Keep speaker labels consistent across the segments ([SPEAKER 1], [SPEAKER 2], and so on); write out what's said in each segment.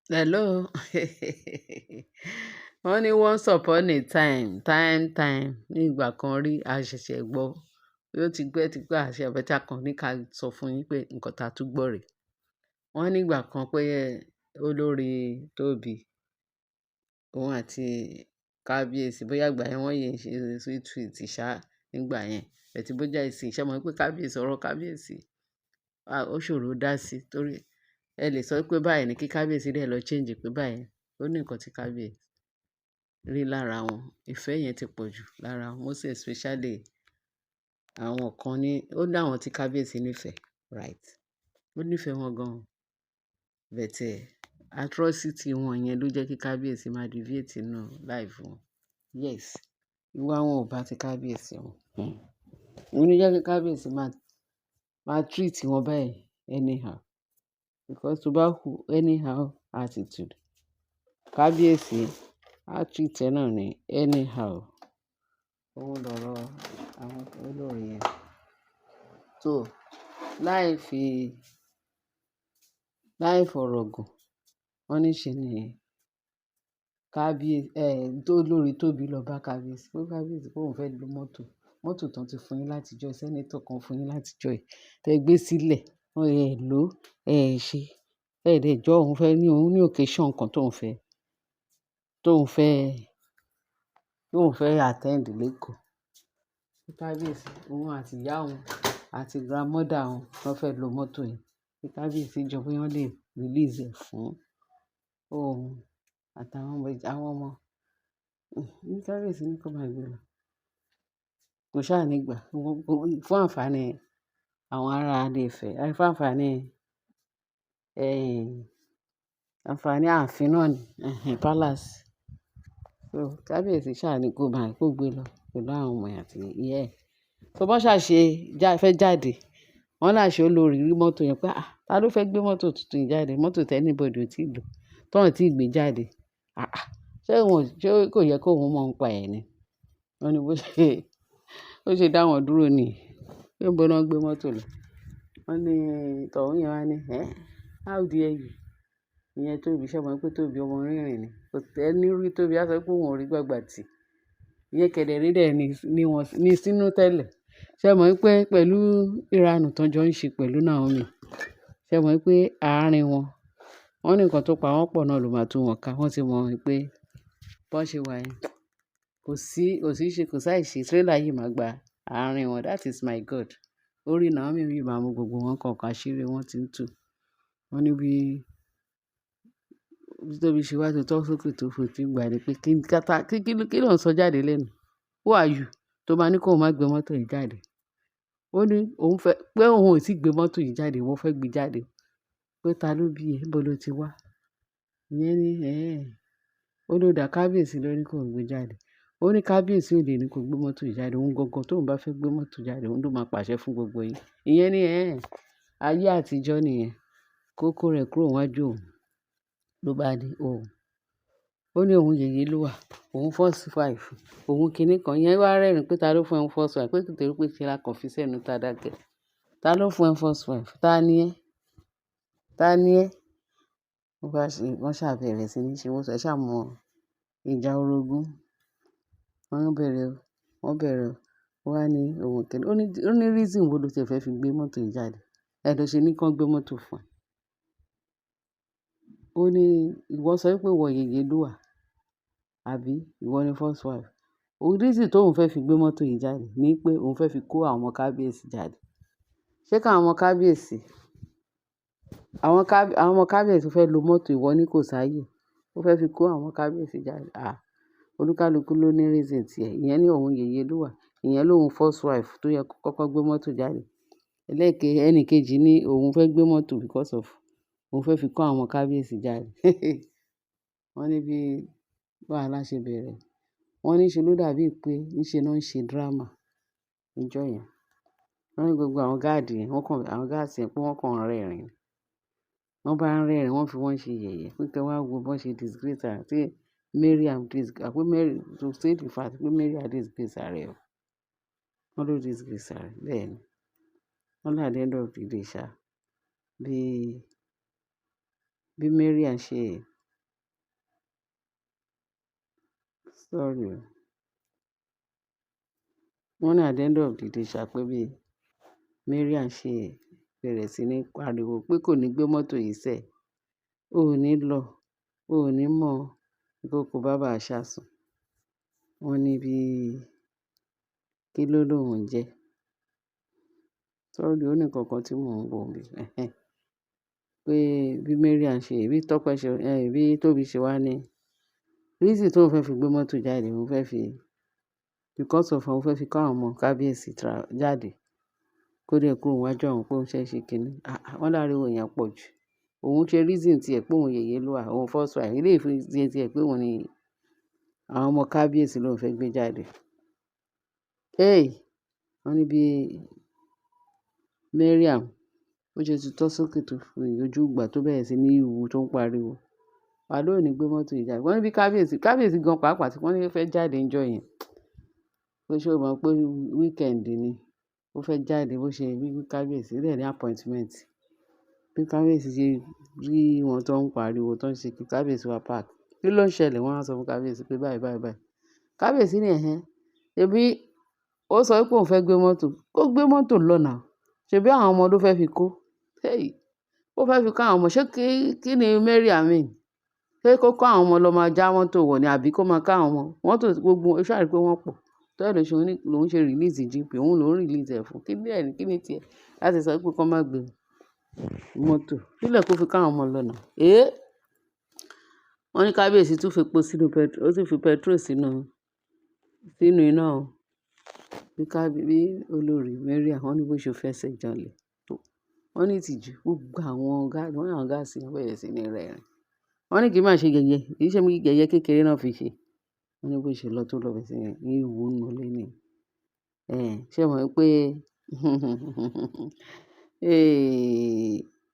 [SPEAKER 1] Hello. Wọ́n ní once upon a time, time, time, ní ìgbà kan rí, a ṣẹ̀ṣẹ̀ gbọ́. Bí ó ti gbẹ́ ti pẹ́, àṣẹ ọ̀bẹ tí a kàn ní ká sọ fún yín pé nǹkan ta tún gbọ́ rè. Wọ́n ní ìgbà kan pé olórí Tóbi, òun àti kábíyèsí, bóyá ìgbà yẹn wọ́n yìí ń ṣe sweet sweet ṣá nígbà yẹn. But bó jẹ́ ìsìn, ṣé mo pé kábíyèsí, ọ̀rọ̀ kábíyèsí, ó ṣòro dá sí torí ẹ lè sọ pé báyìí ni kí kábíyèsí dẹ̀ lọ change pé báyìí. Ó ní nǹkan tí kábíyèsí rí lára wọn. Ìfẹ́ yẹn ti pọ̀ jù lára wọn, most especially àwọn kan ní, ó ní àwọn tí kábíyèsí nífẹ̀ẹ́, right? Ó nífẹ̀ẹ́ wọn gan. But atrocity wọn yẹn ló jẹ́ kí kábíyèsí máa deviate nínú life wọn. Yes, ìwà wọn ò bá ti kábíyèsí wọn. Òun ló jẹ́ kí kábíyèsí máa treat wọn báyìí anyhow. Because tó bá hu anyhow attitude, kábíyèsí á treat ẹ náà ní anyhow. Òun lọ̀rọ̀ àwọn olórí yẹn. So, láì fọ̀rọ̀ gùn, wọ́n ní ṣe ni kábíyèsí, tó olórí Tóbi lọ bá kábíyèsí pé kábíyèsí pé òun fẹ́ lo mọ́tò. Mọ́tò tán tí fún yín láti ọjọ́, senator kan fún yín láti ọjọ́ yìí. Tẹ gbé sílẹ̀, ẹ lò, ẹ ṣe. Ẹ dẹ̀ jọ́ òun fẹ́ ní òun ní occasion kan tóun fẹ́ attend l'Ékòó. Kábíyèsí, òun àti ìyá òun àti grandmother òun wọ́n fẹ́ lo mọ́tò yẹn. Kí kábíyèsí jọ bóyá wọ́n lè release ẹ̀ fún òun àtàwọn ọmọ, àwọn ọmọ. Ní kábíyèsí ní kó máa gbé lọ. Kò sáà ní gbà fún ànfàní àwọn ará ilé Ifẹ̀, fún ànfàní, ànfàní ààfin náà ni, palace. So kábíyèsí sá ní kó máa kó gbé lọ pẹ̀lú àwọn ọmọ ẹ̀ àti ìyá ẹ̀. So bó ṣà ṣe fẹ́ jáde, wọ́n láṣẹ olórí rí mọ́tò yẹn pé, "Àh, ta ló fẹ́ gbé mọ́tò tuntun yìí jáde? Mọ́tò tí anybody ò tíì lò, tí wọ́n ò tí gbé jáde. Àh, ṣé òun, ṣé kò yẹ kó òun mọ̀ ń pa ẹ̀ ni?" Wọ́n ní bó ṣe dá wọn dúró ní. Pé níbo ni wọ́n gbé mọ́tò lọ. Wọ́n ní tọ̀ún yẹn wá ní, "Ẹ́, how dare you?" Ìyẹn Tóbi, ṣé o mọ̀ pé Tóbi ọmọ rínrìn ni. Kò tẹ́ ní rí Tóbi, á sọ pé òun ò rí gbàgbà tí. Ìyẹn kẹ̀dẹ̀ rí dẹ̀ ní wọn ní sínú tẹ́lẹ̀. Ṣé o mọ̀ pé pẹ̀lú ìranù tó jọ ń ṣe pẹ̀lú Naomi, ṣé o mọ̀ pé àárín wọn, wọ́n ní nǹkan tó pa wọ́n pọ̀ náà ló máa tú wọn ká. Wọ́n ti mọ̀ pé bó ṣe wà yẹn, kò sí ṣe, kò sáì ṣe trailer yìí máa gba àárín wọn. That is my God. Orí Naomi yìí máa mú gbogbo wọn kọ̀ọ̀kan, àṣírí wọn tí ń tú. Wọ́n ní bí Tóbi ṣe wá tó tọ́ sókè tó fò tí gbà ní pé kí ló ń sọ jáde lẹ́nu? Who are you? Tó máa ní kó má gbé mọ́tò yìí jáde. Ó ní òun fẹ́ pé òun ò tí gbé mọ́tò yìí jáde, òun fẹ́ gbé jáde. Pé ta ló bí ẹ? Níbo lo ti wá? Ìyẹn ní, "Ẹ́." Ó ló dà kábíyèsí ló ní kó gbé jáde. Ó ní kábíyèsí ò lè ní kó gbé mọ́tò yìí jáde. Òun gangan tó ń bá fẹ́ gbé mọ́tò jáde, òun ló máa pàṣẹ fún gbogbo yín. Ìyẹn ní, "Ẹ́." Ayé àtijọ́ nìyẹn. Kókó rẹ̀ kúrò níwájú òun ló bá ní òun. Ó ní òun yèyé ló wà, òun first wife, òun kìíní kan. Ìyẹn wá rẹ́rìn pé ta ló fún ẹ first wife? Pé nítorí pé ṣe la kàn fi sẹ́nu ta dákẹ́. Ta ló fún ẹ first wife? Ta ni ẹ́? Ta ni ẹ́? Wọ́n bá ṣe, wọ́n ṣà bẹ̀rẹ̀ sí ní ṣe, wọ́n ṣà mọ ìjà orogún. Wọ́n bẹ̀rẹ̀, wọ́n bẹ̀rẹ̀, ó wá ní òun kìíní. Ó ní reason wo ló ti fẹ́ fi gbé mọ́tò yìí jáde? Ẹ lọ ṣe ní kí wọ́n gbé mọ́tò fún ẹ. Ó ní ìwọ sọ wípé ìwọ yèyé ló wà, àbí ìwọ ni first wife. Ó reason tó òun fẹ́ fi gbé mọ́tò yìí jáde ní pé òun fẹ́ fi kó àwọn ọmọ kábíyèsí jáde. Ṣé ká àwọn ọmọ kábíyèsí, àwọn ọmọ kábíyèsí fẹ́ lo mọ́tò, ìwọ ní kò sáyé. Ó fẹ́ fi kó àwọn kábíyèsí jáde. À, olúkálùkù ló ní reason tí ẹ. Ìyẹn ní òun yèyé ló wà. Ìyẹn lóun first wife tó yẹ kó kọ́kọ́ gbé mọ́tò jáde. Ẹlẹ́ẹ̀kẹ́ ẹni kejì ní òun fẹ́ gbé mọ́tò because of òun fẹ́ fi kó àwọn kábíyèsí jáde. Wọ́n ní bí wàhálà ṣe bẹ̀rẹ̀. Wọ́n ní ṣe ló dàbí pé ní ṣe náà ń ṣe drama níjọ́ yẹn. Wọ́n ní gbogbo àwọn guard yẹn, wọ́n kàn, àwọn guards yẹn pé wọ́n kàn ń rẹ́rìn. Wọ́n bá ń rẹ́rìn, wọ́n fi wọ́n ṣe yẹ̀yẹ́. Pé kí wọ́n wo bó ṣe disgrace ara tí Mariam disgrace, pé Mary, to say the fact pé Mariam disgrace ara ẹ̀ o. Wọ́n ló disgrace ara ẹ̀, bẹ́ẹ̀ ni. Wọ́n ní at the end of the day ṣá, bí Mariam ṣe Sorry o. Wọ́n ní at the end of the day ṣá, pé bí Mariam ṣe bẹ̀rẹ̀ sí ní pariwo pé kò ní gbé mọ́tò yìí sẹ̀, ó ò ní lọ, ó ò ní mọ̀ ìkòkò bàbá àṣàsùn. Wọ́n ní bí kí ló lóun jẹ́. Sorry, ó ní nǹkan kan tí mò ń wò bí. Pé bí Mariam ṣe, bí Tọ́pẹ́ ṣe, bí Tóbi ṣe wá ní reason tó ń fẹ́ fi gbé mọ́tò jáde, òun fẹ́ fi because of òun fẹ́ fi kó àwọn ọmọ kábíyèsí jáde, kó dẹ̀ kúrò níwájú àwọn pé òun fẹ́ ṣe kíní. Ah, wọ́n láriwo yẹn pọ̀ jù. Òun ṣe reason tí ẹ pé òun yèyé ló wà, òun first wife. Eléyìí fi ṣe tí ẹ pé òun ni àwọn ọmọ kábíyèsí ló ń fẹ́ gbé jáde. Hey! Wọ́n ní bí Mariam bó ṣe tutọ́ sókè tó fi ojú ìgbà tó bẹ̀rẹ̀ sí ní ìwú tó ń pariwo. Wà ló ní gbé mọ́tò yìí jáde. Wọ́n ní bí kábíyèsí, kábíyèsí gan pàápàá tí wọ́n ní fẹ́ jáde níjọ́ yẹn. Pé ṣé o mọ̀ pé weekend ni? Ó fẹ́ jáde bó ṣe rí kábíyèsí, ó dẹ̀ ní appointment. Bí kábíyèsí ṣe rí wọn tó ń pariwo tó ń ṣe kí kábíyèsí wá park. Kí ló ń ṣẹlẹ̀? Wọ́n á sọ fún kábíyèsí pé báyìí, báyìí, báyìí. Kábíyèsí ní ẹ̀hẹn. Ṣebí ó sọ pé òun fẹ́ gbé mọ́tò. Kó gbé mọ́tò lọ now. Ṣebí àwọn ọmọ ló fẹ́ fi kó. Hey! Ó fẹ́ fi kó àwọn ọmọ. Ṣé kí ni Mariam mean? Ṣé kó kó àwọn ọmọ lọ máa já mọ́tò wọ̀ ni àbí kó máa ká àwọn ọmọ? Mọ́tò gbogbo, ó ṣàrí pé wọ́n pọ̀. Torí ẹ ló ṣe ló ń ṣe release GP, òun ló ń release ẹ̀ fún. Kí ni ẹ̀ ní, kí ni tí ẹ láti sọ pé kó má gbé mọ́tò. Sílẹ̀ kó fi ká àwọn ọmọ lọ now. Eh! Wọ́n ní kábíyèsí tún fi epo sínú petrol, ó tún fi petrol sínú iná o. Bí olórí Mariam, wọ́n ní bó ṣe fẹsẹ̀ janlẹ̀ tó. Wọ́n ní ìtìjú, gbogbo àwọn guard, wọ́n ní àwọn guards bẹ̀rẹ̀ sí ní rẹ́rìn. Wọ́n ní kí í má ṣe yẹ̀yẹ, kì í ṣe yẹ̀yẹ kékeré náà fi ṣe. Wọ́n ní bó ṣe lọ tó lọ bẹ̀rẹ̀ sí ní wò nínú ilé ni. Ṣé o mọ̀ pé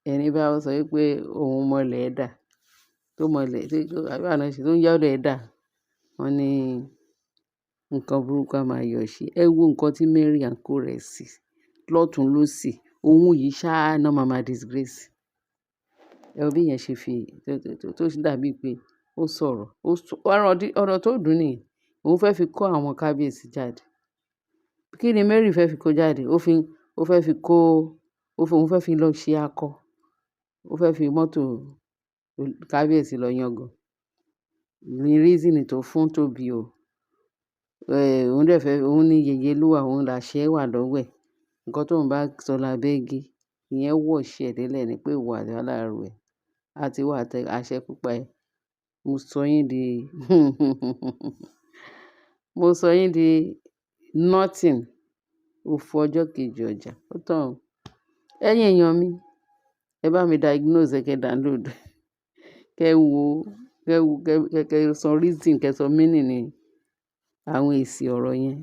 [SPEAKER 1] ẹni bá sọ wípé òun mọlẹ̀ dà, tó mọlẹ̀, tí, àbí báwo ni wọ́n ṣe, tó ń yọ́lẹ̀ dà, wọ́n ní nǹkan burúkú a máa yọ̀ ṣe. Ẹ wo nǹkan tí Mariam kó rẹ̀ sí lọ́tùn lósì. Òun yìí ṣá ná máa ma disgrace. Ẹ wo bí ìyẹn ṣe fi, tó dàbí pé ó sọ̀rọ̀. Ó sọ, ọ̀rọ̀ tó dùn ni. Òun fẹ́ fi kó àwọn kábíyèsí jáde. Kí ni Mary fẹ́ fi kó jáde? Ó fẹ́ fi kó, òun fẹ́ fi lọ ṣe akọ. Ó fẹ́ fi mọ́tò kábíyèsí lọ yangàn. Ní reason tó fún Tóbi o. Òun dẹ̀ fẹ́, òun ní yèyé ló wà, òun làṣẹ wà lọ́wọ́ ẹ̀. Ǹkan tó ń bá sọ lábẹ́ igi, ìyẹn wash ẹ̀ délẹ̀ ni pé ìwọ àti aláàrú ẹ àti ìwọ àti aṣẹ pípa ẹ. Mo sọ yín di mo sọ yín di nothing. Òfò ọjọ́ kejì ọjà. Ó tán o. Ẹ̀yin èèyàn mi, ẹ bá mi diagnose ẹ, kí ẹ download. Kẹ́ wo, kẹ́ wo, kẹ́ sọ reason, kẹ́ sọ meaning ní àwọn èsì ọ̀rọ̀ yẹn.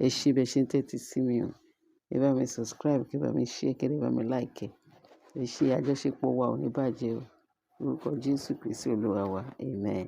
[SPEAKER 1] Ẹ ṣé bẹ́ẹ̀ ṣe ń tẹ́tí sí mi o. Ẹ bá mi subscribe, kí ẹ bá mi share, kí ẹ bá mi like. Ẹ ṣé, àjọṣepọ̀ wa ò ní bàjẹ́ o. Lórúkọ Jésù Kristi Olúwa wa. Amen.